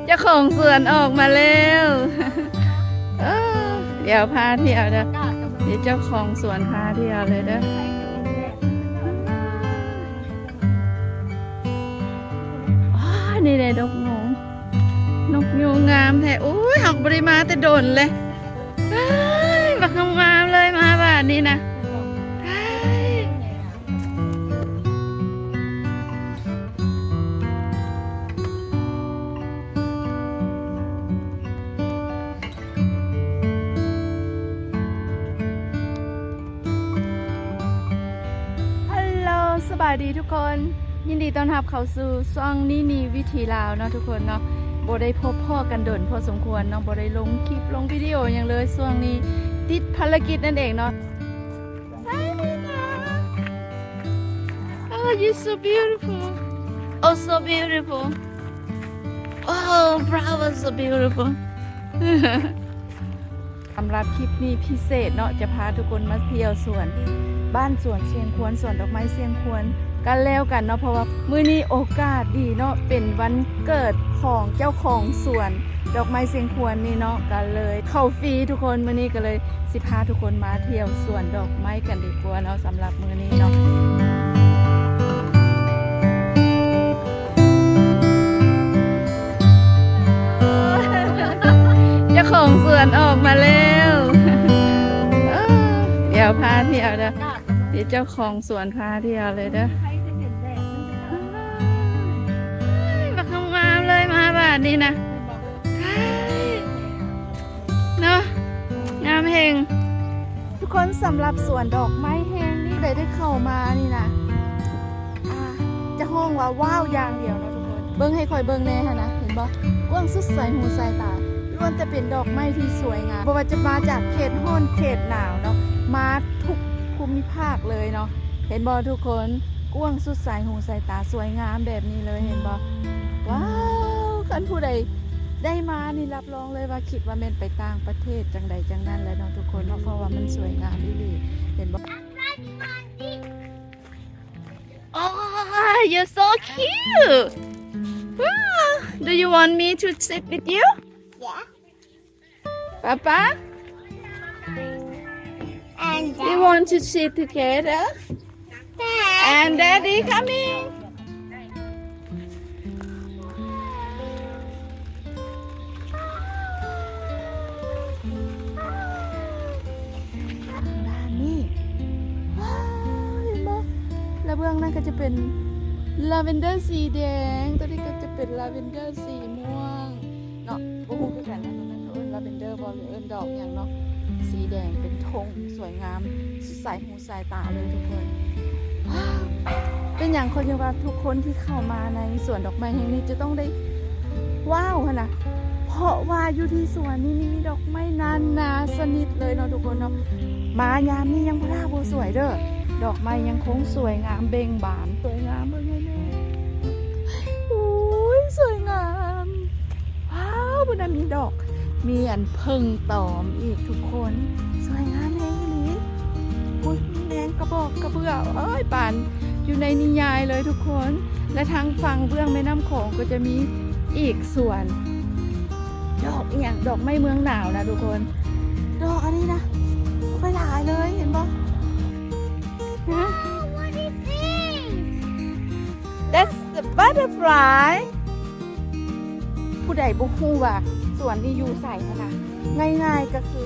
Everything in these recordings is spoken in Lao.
ເຈົ້າຂອງສວນອອກມາແລ້ວ. ເອີ ດຽວພາທ່ຽວເດີ ດຽວເຈົ້າຂອງສວນພາທ່ຽວເລີຍເດີ. ອໍ ນີ້ເດ້ ນົກຍູງ ນົກຍູງງາມແທ້. ໂອ້ຍ ເຮົາກໍບໍ່ໄດ້ມາແຕ່ດົນເລີຍ. ເອີຍ ບັກງາມໆເລີຍ ມາບາດນີ້ນະ. ຮັລໂຫຼ ສະບາຍດີທຸກຄົນ, ຍິນດີຕ້ອນຮັບເຂົ້າສູ່ຊ່ອງນີ້ນີວິຖີລາວເນາະທຸກຄົນເນາະ. ບໍ່ໄດ້ພົບພໍ້ກັນດົນພໍສົມຄວນເນາະ, ບໍ່ໄດ້ລົງຄລິບລົງວິດີໂອຫຍັງເລີຍ, ຊ່ວງນີ້ຕິດພາລະກິດນັ້ນເອງເນາະ. Hi Nina. Oh, you're so beautiful. Oh, so beautiful. Oh, flowers so beautiful. ສຳລັບຄລິບນີ້ພິເສດເນາະ, ຈະພາທຸກຄົນມາທ່ຽວສວນ, ບ້ານສວນຊຽງຄວນ, ສວນດອກໄມ້ຊຽງຄວນກັນແລ້ວກັນເນາະ, ເພາະວ່າມື້ນີ້ໂອກາດດີເນາະ, ເປັນວັນເກີດຂອງເຈົ້າຂອງສວນ ດອກໄມ້ຊຽງຄວນນີ້ເນາະ, ກໍເລີຍເຂົ້າຟຣີທຸກຄົນ. ມື້ນີ້ກໍເລີຍຊິພາທຸກຄົນມາທ່ຽວສວນດອກໄມ້ກັນດີກວ່າເນາະ, ສຳລັບມື້ນີ້ເນາະ. ເຈົ້າຂອງສວນອອກມາແລ້ວ. ເອີ ດຽວພາທ່ຽວເດີ ດຽວເຈົ້າຂອງ ສວນພາທ່ຽວເລີຍເດີ. ບັກງາມໆເລີຍ ມາບາດນີ້ນະ ເນາະ ງາມແຮງ. ທຸກຄົນ ສຳລັບສວນດອກໄມ້ແຫ່ງນີ້ ໄດ້ ໄດ້ເຂົ້າມານີ້ນະ ອ່າ ຈະຮ້ອງວ່າວ້າວຢ່າງດຽວເນາະທຸກຄົນ. ເບິ່ງໃຫ້ຂ້ອຍເບິ່ງແດ່ຫັ້ນນະ ເຫັນບໍ່? ກວ້າງສຸດສາຍຫູສາຍຕາ ລ້ວນແຕ່ເປັນດອກໄມ້ທີ່ສວຍງາມ ບໍ່ວ່າຈະມາຈາກເຂດຮ້ອນເຂດໜາວເນາະ ມາທຸກພູມິພາກເລີຍເນາະ. ເຫັນບໍ່ທຸກຄົນ? ກວ້າງສຸດສາຍຫູສາຍຕາ ສວຍງາມແບບນີ້ເລີຍ ເຫັນບໍ່? ວ້າວ ຄັນຜູ້ໃດໄດ້ມານີ້ ຮັບຮອງເລີຍວ່າ ຄິດວ່າແມ່ນໄປຕ່າງປະເທດຈັ່ງໃດຈັ່ງນັ້ນແຫຼະເນາະທຸກຄົນເນາະ ເພາະວ່າມັນສວຍງາມອີ່ຫຼີ ເຫັນບໍ່? Oh, you're so cute. Wow. Do you want me to sit with you? Yeah. Papa? And you want to sit together? And Daddy coming. ດ້ານນີ້ ວ້າວ ເຫັນບໍ່? ລະເບື້ອງນັ້ນກໍຈະເປັນລາເວັນເດີສີແດງ ຕົວນີ້ກໍຈະເປັນລາເວັນເດີສີມ່ວງເນາະ. ບໍ່ຮູ້ຄືກັນວ່າຕົວນັ້ນເຂົາເອີ້ນລາເວັນເດີບໍ່ ຫຼືເອີ້ນດອກຫຍັງເນາະ. ສີແດງເປັນທົ່ງສວຍງາມ ສາຍຫູສາຍຕາເລີຍທຸກຄົນ. ເປັນຫຍັງຂ້ອຍຈຶ່ງວ່າ ທຸກຄົນທີ່ເຂົ້າມາໃນສວນດອກໄມ້ແຫ່ງນີ້ຈະຕ້ອງໄດ້ ວ້າວຫັ້ນນະ ເພາະວ່າຢູ່ທີ່ສວນນີ້ມີດອກໄມ້ນານາຊະນິດເລີຍເນາະທຸກຄົນເນາະ. ມາຍາມນີ້ຍັງບໍ່ຫຼ້າບໍ່ສວຍເດີ ດອກໄມ້ຍັງຄົງສວຍງາມເບັ່ງບານ ສວຍງາມເບິ່ງແນ່. ໂອ້ຍ ສວຍງາມ ວ້າວ ພຸ້ນນະ ມີດອກ ມີອັນເຜິ້ງຕອມອີກທຸກຄົນ ສວຍງາມແຮງອີ່ຫຼີ. ໂອ້ຍ ມີແມງກະບອກກະເບື້ອ ເອີຍ ປານຢູ່ໃນນິຍາຍເລີຍທຸກຄົນ. ແລະທາງຝັ່ງເບື້ອງແມ່ນ້ຳຂອງກໍຈະມີອີກສວນ ດອກອີ່ຫຍັງ ດອກໄມ້ເມືອງໜາວນະທຸກຄົນ. ດອກອັນນີ້ນະ ບັກຫຼາຍເລີຍ ເຫັນບໍ່? ຮະ? What is this? That's the butterfly. ຜູ້ໃດບໍ່ຮູ້ວ່າສວນນີ້ຢູ່ໃສຫັ້ນນະ ງ່າຍໆກໍຄື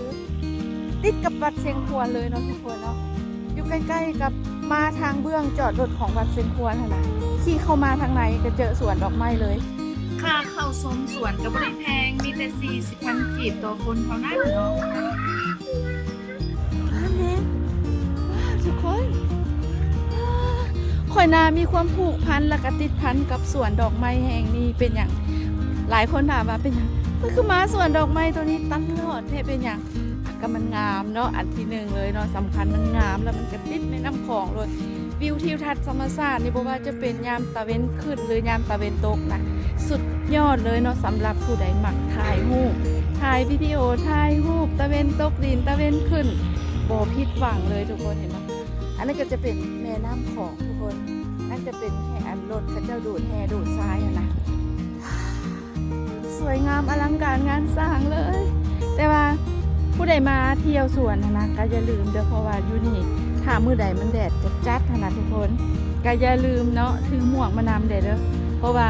ຕິດກັບວັດຊຽງຄວນເລີຍເນາະທຸກຄົນເນາະ ຢູ່ໃກ້ໆກັບ ມາທາງເບື້ອງຈອດລົດຂອງວັດຊຽງຄວນຫັ້ນນະ ຂີ່ເຂົ້າມາທາງໃນກໍເຈີສວນດອກໄມ້ເລີຍ. ຄ່າເຂົ້າຊົມສວນກໍບໍ່ໄດ້ແພງ ມີແຕ່ສີ່ສິບພັນກີບຕໍ່ຄົນເທົ່ານັ້ນເນາະ. ງາມແຮງ ວ້າວ ທຸກຄົນ ຂ້ອຍນະມີຄວາມຜູກພັນ ແລ້ວກໍຕິດພັນກັບສວນດອກໄມ້ແຫ່ງນີ້. ເປັນຫຍັງ? ຫຼາຍຄົນຖາມວ່າເປັນຫຍັງ ຂ້ອຍຄືມາສວນດອກໄມ້ໂຕນີ້ຕະຫຼອດແທ້ ເປັນຫຍັງ? ກໍມັນງາມເນາະ ອັນທີໜຶ່ງເລີຍເນາະ ສຳຄັນມັນງາມ ແລ້ວມັນກໍຕິດແມ່ນ້ຳຂອງໂລດ. ວິວທິວທັດທຳມະຊາດນີ້ ບໍ່ວ່າຈະເປັນຍາມຕາເວັນຂຶ້ນ ຫຼື ຍາມຕາເວັນຕົກນະ ສຸດຍອດເລີຍເນາະ. ສຳລັບຜູ້ໃດມັກຖ່າຍຮູບ ຖ່າຍວິດີໂອ ຖ່າຍຮູບຕາເວັນຕົກດິນ ຕາເວັນຂຶ້ນ ບໍ່ຜິດຫວັງເລີຍທຸກຄົນ ເຫັນບໍ່? ອັນນັ້ນກໍຈະເປັນແມ່ນ້ຳຂອງທຸກຄົນ ນັ້ນຈະເປັນແຫ່ອັນລົດເຂົາເຈົ້າດູດແຮ່ດູດຊາຍຫັ້ນນະ. ສວຍງາມອະລັງການງານສ້າງເລີຍ. ແຕ່ວ່າຜູ້ໃດມາທ່ຽວສວນຫັ້ນນະ ກໍຢ່າລືມເດີ້ ເພາະວ່າຢູ່ນີ້ຖ້າມື້ໃດມັນແດດຈັດໆຫັ້ນນະທຸກຄົນ ກໍຢ່າລືມເນາະ ຖືໝວກມານຳແດ່ເດີ້ ເພາະວ່າ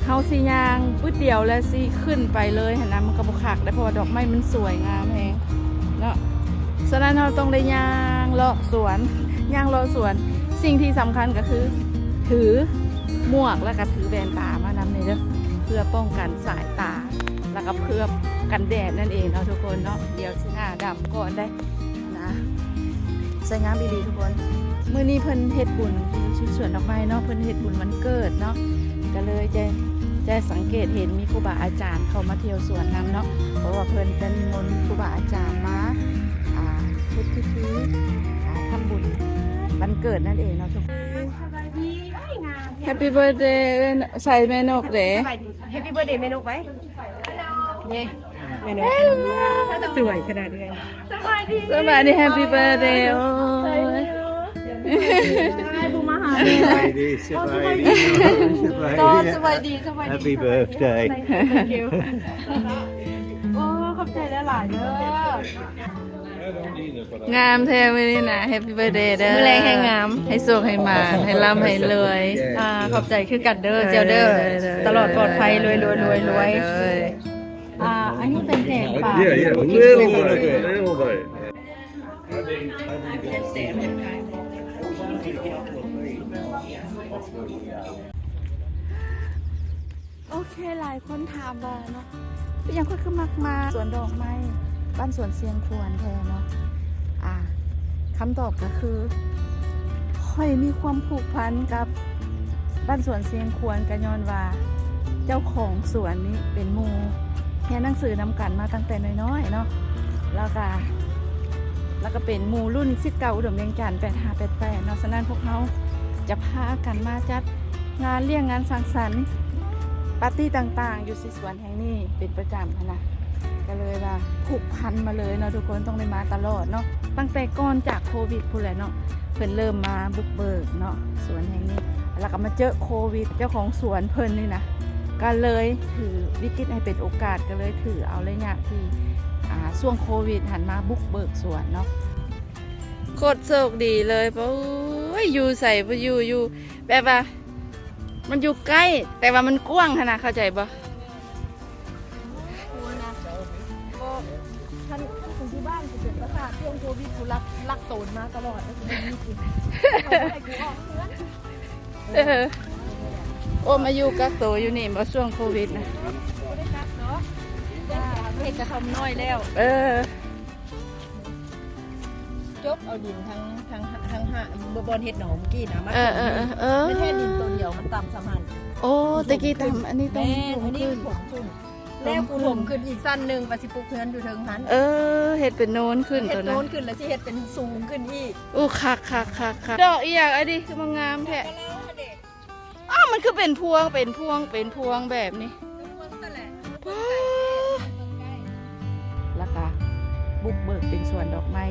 ເຮົາຊິຍ່າງປຶດດຽວແລ້ວຊິຂຶ້ນໄປເລີຍຫັ້ນນະ ມັນກໍບໍ່ຄັກເດ້ ເພາະວ່າດອກໄມ້ມັນສວຍງາມແຮງເນາະ. ສະນັ້ນເຮົາຕ້ອງໄດ້ຍ່າງເລາະສວນ ຍ່າງເລາະສວນ ສິ່ງທີ່ສຳຄັນກໍຄືຖືໝວກ ແລ້ວກໍຖືແວ່ນຕາມານຳແດ່ເດີ້ ເພື່ອປ້ອງກັນສາຍຕາ ແລ້ວກໍເພື່ອກັນແດດນັ້ນເອງເນາະທຸກຄົນເນາະ. ດຽວຊິໜ້າດຳກ່ອນໄດ໋ນະ. ສວຍງາມອີ່ຫຼີທຸກຄົນ. ມື້ນີ້ເພິ່ນເຮັດບຸນຢູ່ສວນດອກໄມ້ເນາະ ເພິ່ນເຮັດບຸນວັນເກີດເນາະ ກໍເລີຍຈະ ຈະສັງເກດເຫັນມີຄູບາອາຈານເຂົ້າມາທ່ຽວສວນນຳເນາະ ເພາະວ່າເພິ່ນຈະນິມົນຄູບາອາຈານມາ ອ່າ ເຮັດພິທີ ອ່າ ທຳບຸນວັນເກີດນັ້ນເອງເນາະທຸກຄົນ. Happy birthday ໃສ່ແມ່ນົກເດ້. ສະບາຍດີ Happy birthday ແມ່ນົກໄວ້. ເດ້ ແມ່ນົກ ສວຍຂະໜາດເລີຍ. ສະບາຍດີ ສະບາຍດີ Happy birthday. ໂອ້ຍ ສະບາຍດີ ສະບາຍດີ ສະບາຍດີ ສະບາຍດີ ສະບາຍດີ Happy birthday. Thank you. ໂອ້ ຂອບໃຈຫຼາຍໆເດີ້. ງາມແທ້ມື້ນີ້ນະ Happy birthday ເດີ້. ມື້ແລງແຮງງາມ ໃຫ້ໂຊກໃຫ້ໝານ ໃຫ້ລ່ຳໃຫ້ລວຍ. ອ່າ ຂອບໃຈຄືກັນເດີ້ ເຈົ້າເດີ້. ຕະຫຼອດປອດໄພ ລວຍໆ ລວຍໆ ລວຍ. ອ່າ ອາຍຸຕັ້ງແຕ່ປາຍ ໂອເຄ ຫຼາຍຄົນຖາມວ່າເນາະ ເປັນຫຍັງຂ້ອຍຄືມັກມາສວນດອກໄມ້ບ້ານສວນຊຽງຂວນແທ້ເນາະ. ອ່າ ຄຳຕອບກໍຄື ຂ້ອຍມີຄວາມຜູກພັນກັບບ້ານສວນຊຽງຂວນ ກໍຍ້ອນວ່າເຈົ້າຂອງສວນນີ້ເປັນໝູ່ຮຽນໜັງສືນຳກັນມາຕັ້ງແຕ່ນ້ອຍໆເນາະ ແລ້ວກໍ ແລ້ວກໍເປັນໝູ່ລຸ້ນສິດເກົ່າອຸດົມວຽງຈັນ ແປດຫ້າແປດແປດເນາະ. ສະນັ້ນພວກເຮົາຈະພາກັນມາຈັດ ງານລ້ຽງງານສັງສັນ ປາຕີ້ຕ່າງໆ ຢູ່ທີ່ສວນແຫ່ງນີ້ເປັນປະຈຳຫັ້ນນະ ກໍເລີຍວ່າຜູກພັນມາເລີຍເນາະທຸກຄົນ ຕ້ອງໄດ້ມາຕະຫຼອດເນາະ ຕັ້ງແຕ່ກ່ອນຈາກໂຄວິດພຸ້ນແຫຼະເນາະ ເພິ່ນເລີ່ມມາບຸກເບີກເນາະສວນແຫ່ງນີ້ ແລ້ວກໍມາເຈີໂຄວິດ ເຈົ້າຂອງສວນເພິ່ນນີ້ນະ ກໍເລີຍຖືວິກິດໃຫ້ເປັນໂອກາດ ກໍເລີຍຖືເອົາໄລຍະທີ່ ອ່າ ຊ່ວງໂຄວິດຫັ້ນມາບຸກເບີກສວນເນາະ. ໂຄດໂຊກດີເລີຍ ໂອ້ຍ ຢູ່ໃສບໍ່ຢູ່ ຢູ່ ແບບວ່າ ມັນຢູ່ໃກ້ ແຕ່ວ່າມັນກວ້າງຫັ້ນນະ ເຂົ້າໃຈບໍ່? ໂອ້ຍ ນະ ບໍ່ ຄັນ ຄັນກູຢູ່ບ້ານ ກູເປັນປະສາດ ຊ່ວງໂຄວິດ ກູລັກ ລັກໂຕນມາຕະຫຼອດ ແລ້ວກູບໍ່ມີກິນ ເຂົາບໍ່ໃຫ້ກູອອກເຮືອນ. ເອີ ໂອ້ ມາຢູ່ກັກໂຕຢູ່ນີ້ບໍ່ ຊ່ວງໂຄວິດນະ? ບໍ່ໄດ້ກັກດອກ ເຮັດກະທ່ອມນ້ອຍແລ້ວ. ເອີ ຈົກເອົາດິນທາງ ທາງ ທາງຫາ ບ່ອນເຮັດໜອງເມື່ອກີ້ນະ ມາ ເອີ ເອີ ເອີ ເອີ ແທ້ດິນໂຕດຽວມັນຕ່ຳສ່ຳຫັ້ນ. ໂອ້ ແຕ່ກີ້ຕ່ຳ ອັນນີ້ຕ້ອງ ແມ່ນ ຖົມ ອັນນີ້ ຂຶ້ນ ຖົມຂຶ້ນ ແລ້ວກູຖົມຂຶ້ນອີກຊັ້ນໜຶ່ງ ວ່າຊິປຸກເຮືອນຢູ່ເທິງຫັ້ນ. ເອີ ເຮັດເປັນໂນນຂຶ້ນ ເຮັດໂນນຂຶ້ນ ແລ້ວຊິເຮັດເປັນສູງຂຶ້ນອີກ. ໂອ້ ຄັກໆໆໆ ດອກອີ່ຫຍັງອັນນີ້ຄືມາງາມແທ້? ອ້າວ ມັນຄືເປັນພວງ ເປັນພວງ ເປັນພວງແບບນີ້. ແລ້ວກະບຸກເບີກເປັນສວນດອກໄມ້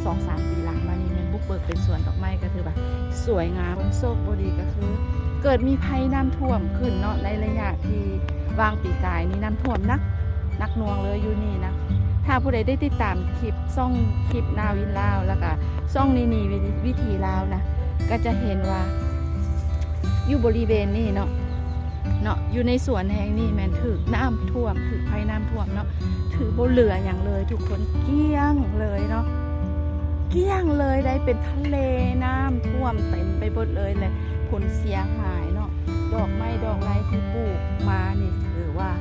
ສອງສາມປີຫຼັງມານີ້ແມ່ນບຸກເບີກເປັນສວນດອກໄມ້ ກໍຖືວ່າສວຍງາມ. ໂຊກບໍ່ດີກໍຄືເກີດມີໄພນ້ຳຖ້ວມຂຶ້ນເນາະ ໃນໄລຍະທີ່ວ່າງປີກາຍນີ້ ນ້ຳຖ້ວມໜັກ ໜັກໜ່ວງເລີຍຢູ່ນີ້ນະ. ຖ້າຜູ້ໃດໄດ້ຕິດຕາມຄລິບ ຊ່ອງຄລິບນາວິນລາວ ແລ້ວກະຊ່ອງນີນີວິ ວິຖີລາວນະ ກໍຈະເຫັນວ່າຢູ່ບໍລິເວນນີ້ເນາະ ເນາະ ຢູ່ໃນສວນແຫ່ງນີ້ແມ່ນຖືກນ້ຳຖ້ວມ ຖືກໄພນ້ຳຖ້ວມເນາະ ຖືບໍ່ເຫຼືອຫຍັງເລີຍທຸກຄົນ ກ້ຽງເລີຍເນາະ ກ້ຽງເລີຍ ໄດ້ເປັນທະເລນ້ຳຖ້ວມເຕັມໄປເບິດເລີຍ. ແລະ ຜົນເສຍຫາຍເນາະ ດອກໄມ້ດອກໄລທີ່ປູກມານີ້ ຖືວ່າ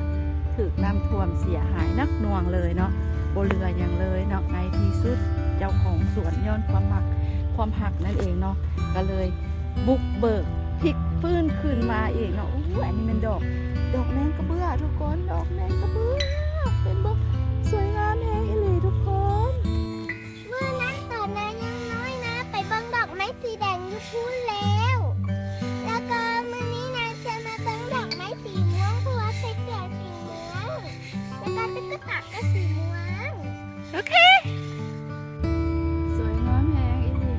ຖືກນ້ຳຖ້ວມເສຍຫາຍໜັກໜ່ວງເລີຍເນາະ ບໍ່ເຫຼືອຫຍັງເລີຍເນາະ. ໃນທີ່ສຸດເຈົ້າຂອງສວນ ຍ້ອນຄວາມມັກ ຄວາມຮັກນັ້ນເອງເນາະ ກໍເລີຍ ບຸກເບີກ ພິກຟື້ນຄືນມາອີກເນາະ. ໂອ້ຍ ອັນນີ້ແມ່ນດອກ ດອກແມງກະເບື້ອທຸກຄົນ ດອກແມງກະເບື້ອ ເຫັນບໍ່? ສວຍງາມແຮງອີ່ຫຼີທຸກຄົນ. ເມື່ອນັ້ນຕອນນາຍັງນ້ອຍນາໄປເບິ່ງດອກໄມ້ສີແດງຢູ່ພຸ້ນແລ້ວ ແລ້ວກໍມື້ນີ້ນາຈະມາເບິ່ງດອກໄມ້ສີມ່ວງ ເພາະວ່າໃສ່ເສື້ອສີມ່ວງ ແລ້ວກໍຕຸກກະຕາກໍສີມ່ວງ. ໂອເຄ ສວຍງາມແຮງອີ່ຫຼີ.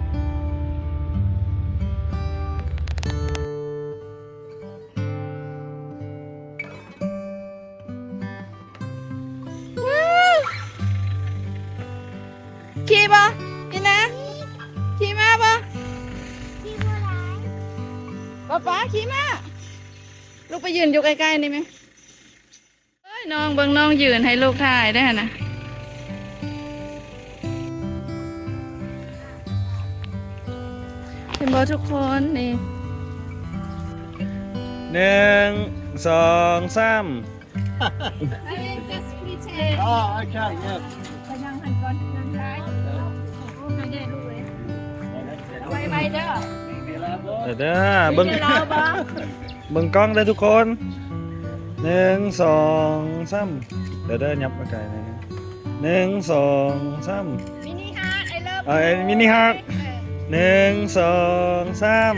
ປ້າຂີ່ມ້າ ລູກໄປຢືນຢູ່ໃກ້ໆນີ້ແມະ. ເອີຍ ນ້ອງເບິ່ງ ນ້ອງຢືນໃຫ້ລູກຖ່າຍໄດ້ຫັ້ນນະ. ເຫັນບໍ່ທຸກຄົນນີ້ ໜຶ່ງ ສອງ ສາມ. Just pretend. Oh, okay, yeah. ໄປນັ່ງຫັ້ນກ່ອນ ນັ່ງໄດ້ ໄວໆເດີ ເດີ ເບິ່ງ ເບິ່ງກ້ອງເດີທຸກຄົນ. ໜຶ່ງ ສອງ ສາມ. ເດີ ເດີ ຫຍັບມາໃກ້ໜຶ່ງ ໜຶ່ງ ສອງ ສາມ. Mini heart, I love you. ເອີ mini heart. ໜຶ່ງ ສອງ ສາມ.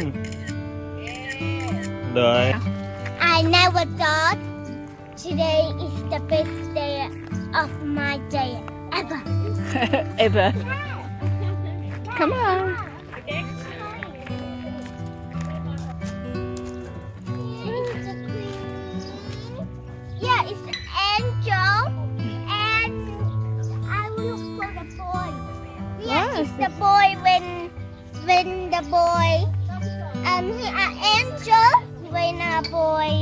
ເດີ I never thought today is the best day of my day ever. Ever. Come on. Yeah, it's Angel, and I will look for the boy. Yeah, it's the boy when, when the boy, um, he, uh, Angel, when a boy,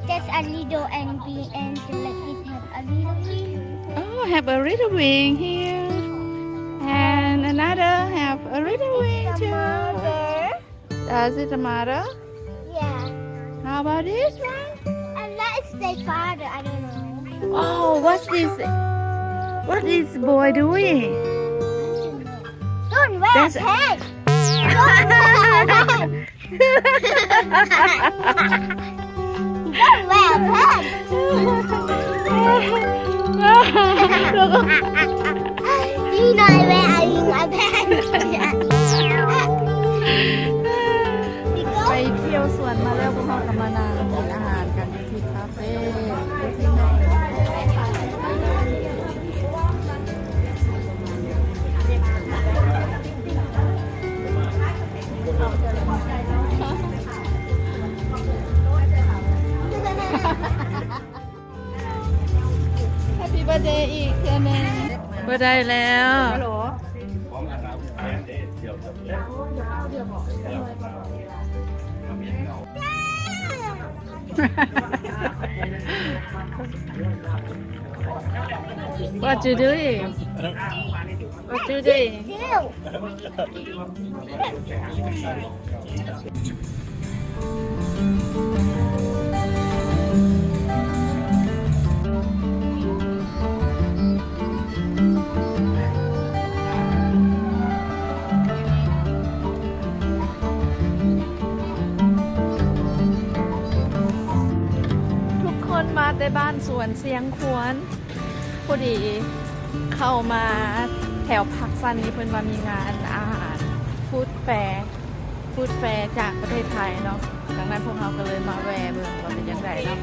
there's a little and be Angel like this, have a little wing. Oh, have a little wing here, and another have a little wing too. Does it matter? Yeah. How about this one? And that is their father. I don't know. Oh, what's this? What is boy doing? Don't wear pants. Don't wear pants. Don't wear pants. ໄປທ່ຽວສວນມາແລ້ວ ພວກເຮົາກໍມານັ່ງກິນອາຫານກັນຢູ່ທີ່ຄາເຟ. ແຮບປີ້ເບີດເດອີກເທື່ອໜຶ່ງ. ບໍ່ໄດ້ແລ້ວ. What you doing? What you doing? ທຸກຄົນມາແຕ່ບ້ານສວນຊຽງຄວນ. ພໍດີເຂົ້າມາແຖວພາກຊັນນີ້ ເພິ່ນວ່າມີງານອາຫານ Food Fair Food Fair ຈາກປະເທດໄທເນາະ, ດັ່ງນັ້ນພວກເຮົາກໍເລີຍມາແວ່ເບິ່ງວ່າເປັນຈັ່ງໃດເນາະ.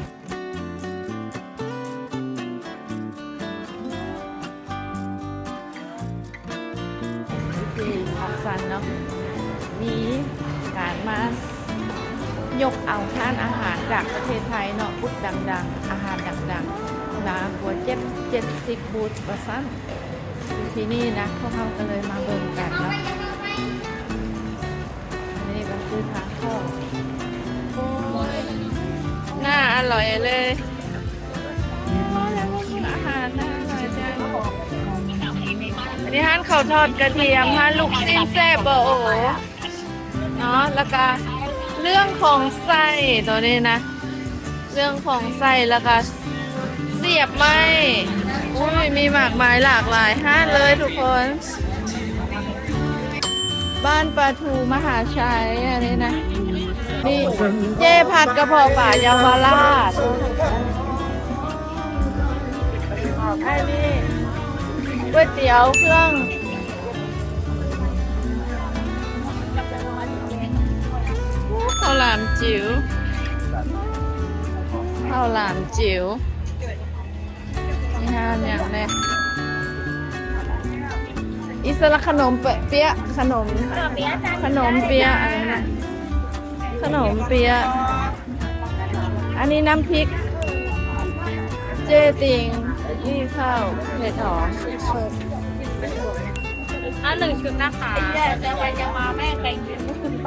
ທີ່ພາກຊັນເນາະ ມີການມາຍົກເອົາຮ້ານອາຫານຈາກປະເທດໄທເນາະ, ບູດດັງໆ ອາຫານດັງໆ ມາກວ່າເຈັດ ເຈັດສິບບູດວ່າຊັ້ນ. ທີ່ນີ້ນະ ພວກເຮົາກໍເລີຍມາເບິ່ງກັນເນາະ. ນີ້ກໍຄືທາງເຂົ້າ. ໂອ້ຍ ໜ້າອະລ່ອຍເລີຍ. ໂອ້ຍ ອາຫານໜ້າອະລ່ອຍຈັງ. ອັນນີ້ຮ້ານເຂົ້າທອດກະທຽມ, ຮ້ານລູກຊີ້ນແຊບບໍ່ໂອ ເນາະ. ແລ້ວກໍເລື່ອງຂອງໃຊ້ໂຕນີ້ນະ, ເລື່ອງຂອງໃຊ້ ແລ້ວກໍສຽບໄມ້. ໂອ້ຍ ມີມາກມາຍຫຼາກຫຼາຍຮ້ານເລີຍທຸກຄົນ. ບ້ານປາທູມະຫາໄຊ ອັນນີ້ນະ ມີເຈ້ພັດກະເພາະປາເຍົາວະລາດ. ອັນນີ້ກ໋ວຍຕຽວເຄື່ອງ ເຂົ້າຫຼາມຈິວ ເຂົ້າຫຼາມຈິວ. ມີຮ້ານຫຍັງແດ່? ອິດສະລະ ຂະໜົມເປ- ເປຍ ຂະໜົມ ເອີ ເປຍ ຂະໜົມເປຍ ອັນນັ້ນນະ ຂະໜົມເປຍ. ອັນນີ້ນ້ຳພິກ ເຈ້ຕິງ ນີ້ເຂົ້າເຫັດຫອມ. ເອົາໜຶ່ງຊຸດນະຄະ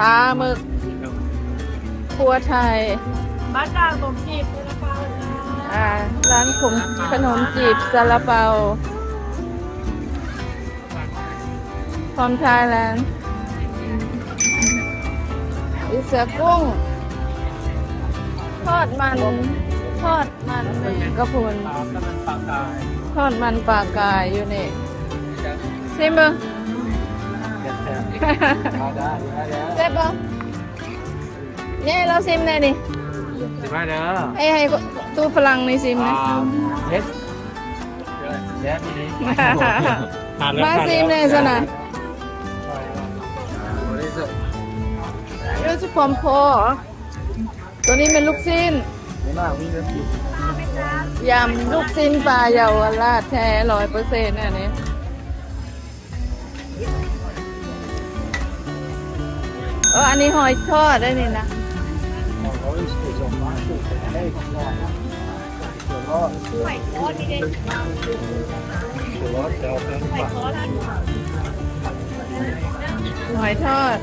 ປາໝຶກ. ຄົວໄທ ບ້ານດາວ ຂະໜົມຈີບ ຊາລາເປົາ ອ່າ ຮ້ານຂະໜົມ ຂະໜົມຈີບ ຊາລາເປົາ from Thailand. ອີເສືອກຸ້ງ ທອດມັນ ທອດມັນແມງກະພຸນ ທອດມັນປາກາຍຢູ່ນີ້ ຊີມເບິ່ງ ແຊບບໍ່? ແມ່ ລາວຊີມແດ່ນີ້ ຊິມາເດີ ໃຫ້ ໃຫ້ຕູ້ຝຣັ່ງນີ້ຊີມນະ ອ່າ ເຮັດ ແຊບອີ່ຫຼີ ມາຊີມແດ່ຊັ້ນນະ This is from Paul. ຕົວນີ້ແມ່ນລູກຊີ້ນ ຢຳລູກຊີ້ນປາເຍົາວະລາດແທ້ ຮ້ອຍເປີເຊັນ ອັນນີ້. ເອີ ອັນນີ້ຫອຍທອດໄດ໋ນີ້ນະ ຫອຍທອດ.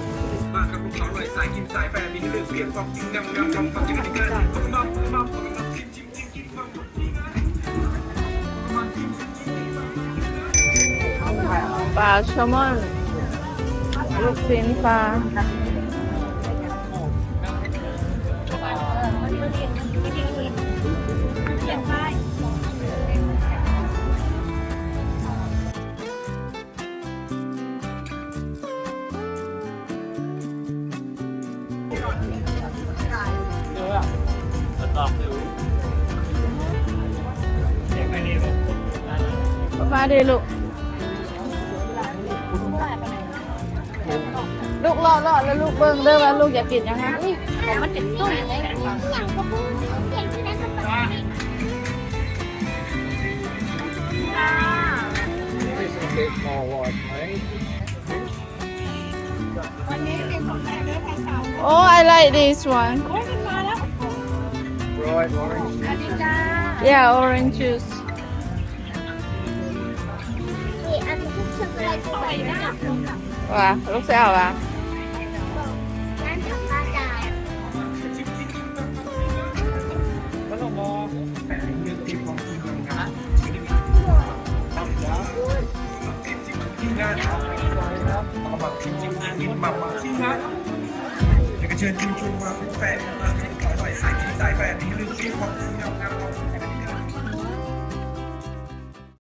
ປາແຊລມອນ ລູກຊີ້ນປາ. ມາເດີລູກ ລູກເລາະໆ ແລ້ວລູກຢາກກິນຫຍັງຫະ? ມັນເປັນຕຸ້ມເດ້. Oh, I like this one. Yeah, orange juice. ວ່າ ລູກຊິເອົາວ່າ. ຢາກຈະເຊີນເຊີນຊວນວ່າແຟນ ສາຍແຟນ ໃນເລື່ອງຂອງຄວາມງາມ.